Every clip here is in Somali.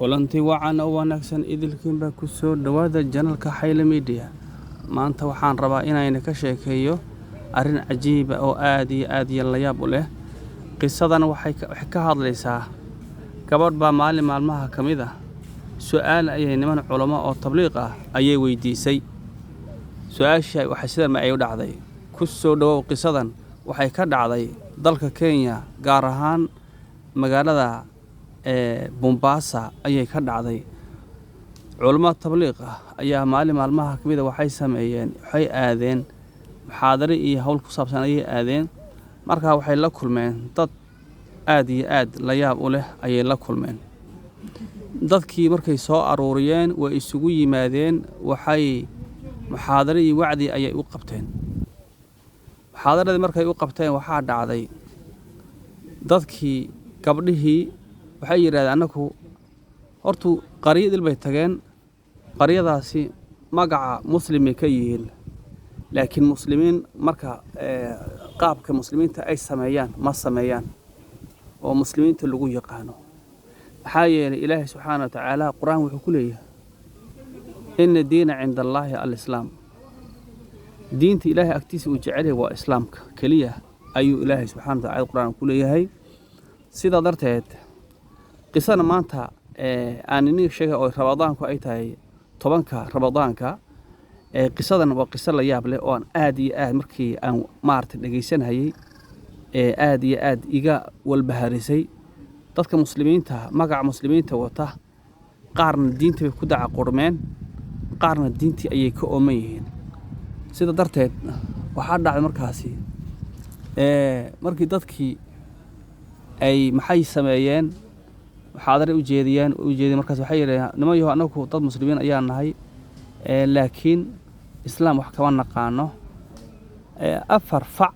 Kulanti wacan oo wanaagsan idilkiinba, ku soo dhowaada channelka Xayle Media. Maanta waxaan rabaa inayna ka sheekeeyo arrin cajiiba oo aad iyo aad iyo layaab u leh. Qisadan waxay ka hadlaysaa gabadh baa maalin maalmaha ka mid ah su'aal ayay niman culamo oo tabliiq ah ayay weydiisay. Su-aasha waxay sidan ma ay u dhacday. Ku soo dhowow, qisadan waxay ka dhacday dalka Kenya, gaar ahaan magaalada Mombasa ayay ka dhacday. Culamo tabliiq ah ayaa maalin maalmaha ka mid ah waxay sameeyeen, waxay aadeen muxaadare iyo hawl ku saabsan ayay aadeen. Markaa waxay la kulmeen dad aad iyo aad la yaab u leh ayay la kulmeen. Dadkii markay soo aruuriyeen, way isugu yimaadeen, waxay muxaadare iyo wacdi ayay u qabteen. Muxaadaradii markay u qabteen, waxaa dhacday dadkii gabdhihii waxay yidhahdeen, annaku hortu qaryadil bay tageen. Qaryadaasi magaca muslimay ka yihiin, laakiin muslimiin marka qaabka muslimiinta ay sameeyaan ma sameeyaan oo muslimiinta lagu yaqaano. Maxaa yeelay, Ilaahay subxaana wa tacaala Qur-aan wuxuu ku leeyahay: "Ina diina cinda Allaahi alislaam." Diinta Ilaahay agtiisa uu jecel yahay waa Islaamka keliya ayuu Ilaahay subxana wa tacala Qur-aan ku leeyahay. Sidaa darteed, qisana maanta aan iniga sheegay oo Ramadaanku ay tahay 10-ka Ramadaanka, qisadan waa qiso la yaab leh oo aan aad iyo aad markii aan maaragtay dhegaysanayay aad iyo aad iga walbaharisay. Dadka muslimiinta, magaca muslimiinta wata, qaarna diintii bay ku dacaqurmeen, qaarna diintii ayay ka ooman yihiin. Sida darteed, waxaa dhacday markaasi markii dadkii ay maxay sameeyeen, muxaadare u jeediyeen. Markaas waxay yidhaheen: "Niman yahow, annagu dad muslimiin ayaa nahay, laakiin Islaam wax kama naqaano. Afar fac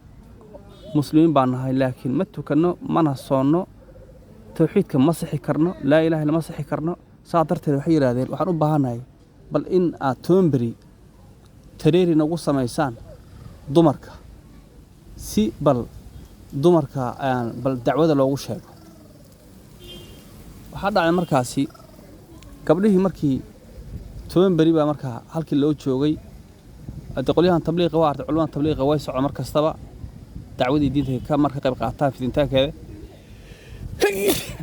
muslimiin baan nahay, laakiin ma tukanno, mana soonno, tawxiidka ma sixi karno, laa ilaha illa ma sixi karno." Saa darteed waxay yidhahdeen: "Waxaan u baahannahay bal in aad 10 beri training nagu samaysaan dumarka, si bal dumarka bal dacwada loogu sheego." Waxaa dhacday markaasi gabdhihii markii 10 beri baa markaa halkii loo joogay. Hadde qolyahan tabliiqa waa artay, culamada tabliiqa way socon mar kastaba dacwadii diinta ka marka qayb qaataan fidintaankeeda,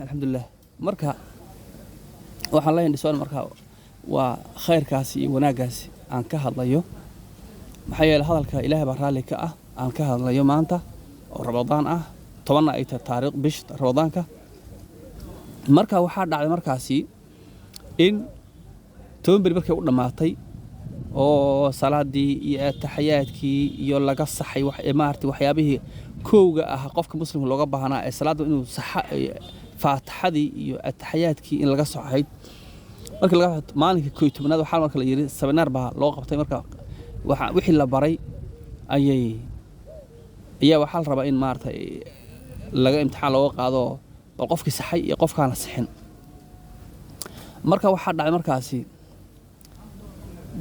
alxamdulilah. Marka waxaan leeyahay dhisoon marka waa khayrkaasi iyo wanaaggaasi aan ka hadlayo. Maxaa yeelay, hadalka Ilaahay baa raalli ka ah aan ka hadlayo maanta oo Ramadaan ah, 10-na ay tahay taariikh bish Ramadaanka. Marka waxaa dhacday markaasi in 10 beri markay u dhammaatay oo salaadii iyo ataxayaadkii iyo laga saxay maaragtay waxyaabihii kowga ah qofka muslimka looga baahnaa ee salaadda inuu saxa, faatixadii iyo ataxayaadkii in laga saxayd. Markii laga maalinka 11-aad waxaa marka la yidhi seminar baa loo qabtay. Marka waxa wixii la baray ayay ayaa waxaa la rabaa in maaragtay laga imtixaan looga qaado bal qofkii saxay iyo qofkaana sixin. Marka waxaa dhacay markaasi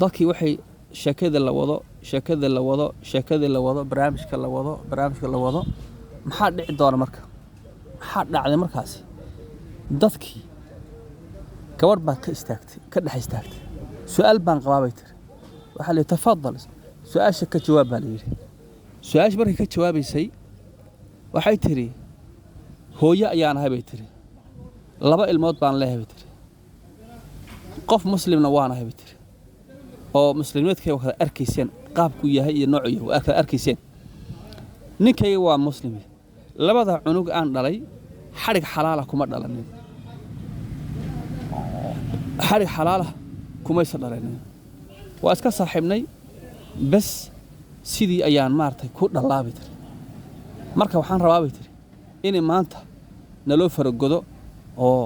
dadkii waxay sheekadii la wado, sheekadii la wado, sheekadii la wado, barnaamijka la wado, barnaamijka la wado. Maxaa dhici doona marka? Maxaa dhacday markaasi? Dadkii gabadh baa ka istaagtay, ka dhex istaagtay. "Su-aal baan qabaa," bay tiri. Waxaa la yidhi: "Tafadal, su-aasha ka jawaab," baa la yidhi. Su-aasha markay ka jawaabaysay waxay tiri: "Hooyo ayaan ahay," bay tiri, "laba ilmood baan leeyahay," bay tiri, "qof muslimna waan ahay," bay tiri, "oo muslimnimadkayga kala arkayseen, qaabkuu yahay iyo noocuu yahay waa kala arkayseen. Ninkayga waa muslim. Labada cunug aan dhalay xadhig xalaala kuma dhalanin, xadhig xalaala kumaysa dhalanin. Waa iska saaxiibnay bes, sidii ayaan maaragtay ku dhalaa," bay tiri. "Marka waxaan rabaa," bay tiri, "inay maanta naloo faragodo oo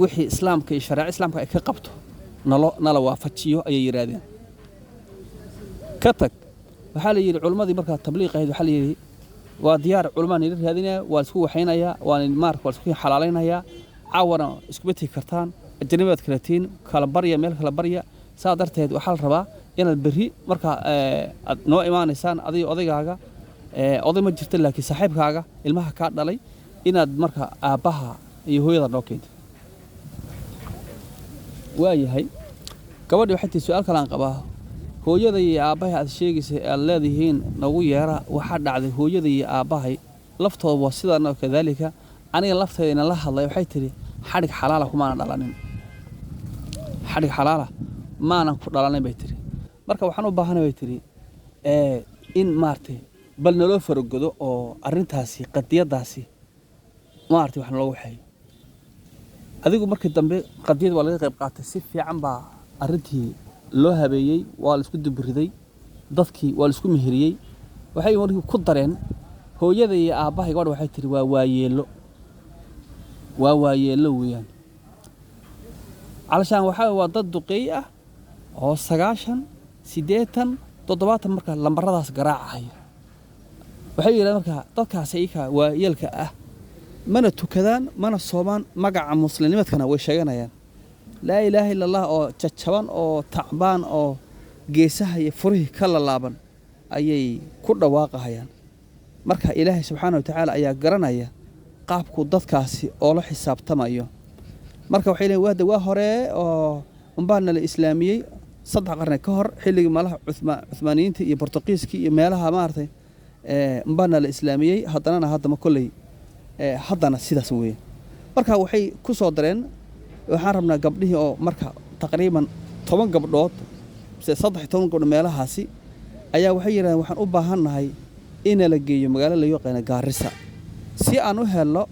wixii Islaamka iyo shareeco Islaamka ay ka qabto nalo nala waafajiyo," ayay yidhaahdeen. Ka tag, waxaa la yidhi culimmadii markaa tabliiq ahayd, waxaa la yidhi: "Waa diyaar, culamaa nila raadinaya, waa isku waxaynayaa, waa maarata waa isku xalaalaynayaa. Caawana iskuma tegi kartaan, ajnabibaad kala tihiin, kala barya, meel kala barya. Saa darteed waxaa la rabaa inaad berri markaa aad noo imaanaysaan, adiga odaygaaga, oday ma jirta, laakiin saaxiibkaaga ilmaha kaa dhalay, inaad marka aabbaha iyo hooyada noo keento." Waayahay, gabadhii waxay tihi, su-aal kalaan qabaa. Hooyada iyo aabbahay aad sheegaysay aad leedihiin nagu yeera, waxaa dhacday hooyada iyo aabbahay laftooda waa sidan oo kadaalika aniga lafteeda la hadlay. Waxay tidhi, xadhig xalaala kumaanan dhalanin, xadhig xalaala maanan ku dhalanin, bay tiri. Marka waxaan u baahanay, bay tiri, in maaragtay bal naloo faragodo oo arrintaasi, qadiyadaasi maaragtay wax naloogu waxeeyo. Adigu markii dambe qadiyad waa laga qayb qaatay, si fiican baa arrintii loo habeeyey, waa la isku duburiday, dadkii waa la isku meheriyey. Waxay markii ku dareen hooyada iyo aabbahay, gabadha waxay tiri, waa waayeello, waa waayeello weeyaan. Calashaan waxaa waa dad duqeey ah oo 90, 80, 70 marka lambaradaas garaacaya. Waxay yidhahdeen marka dadkaasi iyaka waayeelka ah mana tukadaan mana soomaan, magaca muslimnimadkana way sheeganayaan, laa ilaaha illa Allah oo jajaban oo tacbaan oo geesaha iyo furihii ka lalaaban ayay ku dhawaaqahayaan. Marka Ilaahay subxaana wa tacaala ayaa garanaya qaabku dadkaasi oola xisaabtamayo. Marka waxay leeyihin waada waa hore oo unbaa nala islaamiyey 3 qarni ka hor, xilligii malaha Cuthmaaniyiinta iyo Bortuqiiskii iyo meelaha maaragtay unbaa nala islaamiyey. Haddanana haddama kolley haddana sidaas weeye. Marka waxay ku soo dareen, waxaan rabnaa gabdhihii oo marka taqriiban 10 gabdhood mise 13 gabdhood meelahaasi ayaa waxay yidhahdeen, waxaan u baahannahay in la geeyo magaalo la yaqaano Gaarisa si aan u helno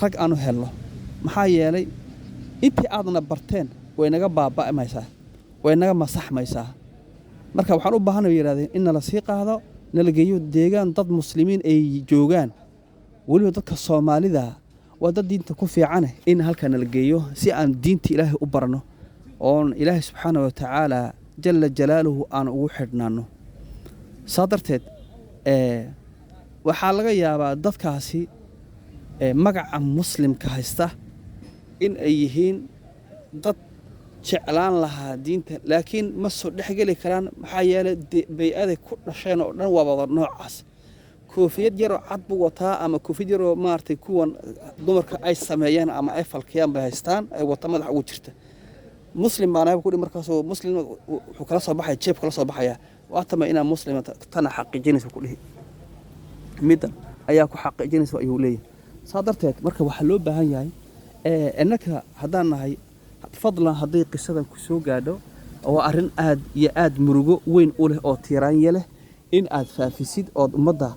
rag aan u helno, maxaa yeelay intii aadna barteen way naga baaba'maysaa, way naga masaxmaysaa. Marka waxaan u baahanay, yidhahdeen, in nala sii qaado, nala geeyo deegaan dad muslimiin ay joogaan, weliba dadka Soomaalida waa dad diinta ku fiicane, in halkaa nala geeyo si aan diinta Ilaahay u barno oon Ilaahay subxaana wa tacaala jalla jalaaluhu aan ugu xidhnaano. Saa darteed waxaa laga yaabaa dadkaasi magaca muslimka haysta in ay yihiin dad jeclaan lahaa diinta, laakiin ma soo dhexgeli karaan, maxaa yeelay bay-aday ku dhasheen oo dhan waa wada noocaas. Koofiyad yaroo cad buu wataa ama koofiyad yaroo maaragtay kuwan dumarka ay sameeyaan ama ay falkiyaan bay haystaan, ay wata madaxa ugu jirta. Muslim baan ahay kudhi, markaasuu muslim wuxuu kala soo baxaya, jeeb kala soo baxaya, waa tama inaa muslima tana xaqiijinaysa, ku dhihi, middan ayaa ku xaqiijinaysa, ayuu leeyahay. Saa darteed marka waxaa loo baahan yahay innaka haddaan nahay, fadlan hadday qisadan ku soo gaadho, waa arrin aad iyo aad murugo weyn u leh oo tiiraanya leh, in aad faafisid ood ummadda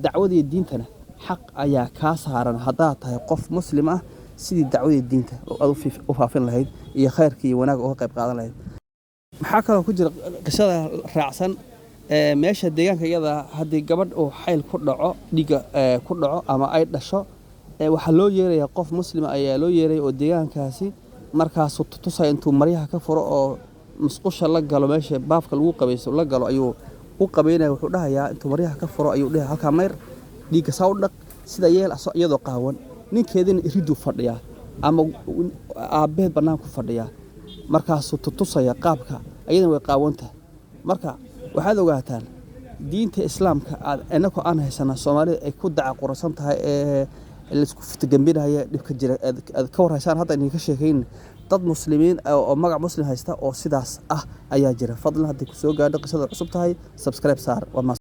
dacwada iyo diintana xaq ayaa kaa saaran haddaad tahay qof muslim ah, sidii dacwada iyo diinta aad u faafin lahayd iyo khayrka iyo wanaagga uga qayb qaadan lahayd. Maxaa kaloo ku jira qisada raacsan? Meesha deegaanka iyada haddii gabadh uu xayl ku dhaco, dhiigga ku dhaco ama ay dhasho, waxaa loo yeerayaa qof muslima ayaa loo yeeraya oo deegaankaasi markaasuu tutusaya intuu maryaha ka furo oo musqusha la galo, meesha baafka lagu qabaysto la galo ayuu u qabaynaya. Wuxuu dhahayaa, intuu maryaha ka furo ayuu dhahaya, halkaa mayr, dhiigga saa u dhaq, sida yeel, iyadoo qaawan. Ninkeedina iriduu fadhiyaa ama aabbeed bannaan ku fadhiyaa, markaasuu tutusaya qaabka, ayadana way qaawantahay. Marka waxaad ogaataan diinta islaamka aad innakoo aan haysana, Soomaalida ay ku dacaqurasan tahay ee laisku fitagambinaya, dhibka jira aad ka warhaysaan, hadda idinka sheekayn, dad muslimiin oo magac muslim haysta oo sidaas ah ayaa jira. Fadlan haddii ku soo gaadho qisada cusub tahay, subscribe saar. Waa mahadsan.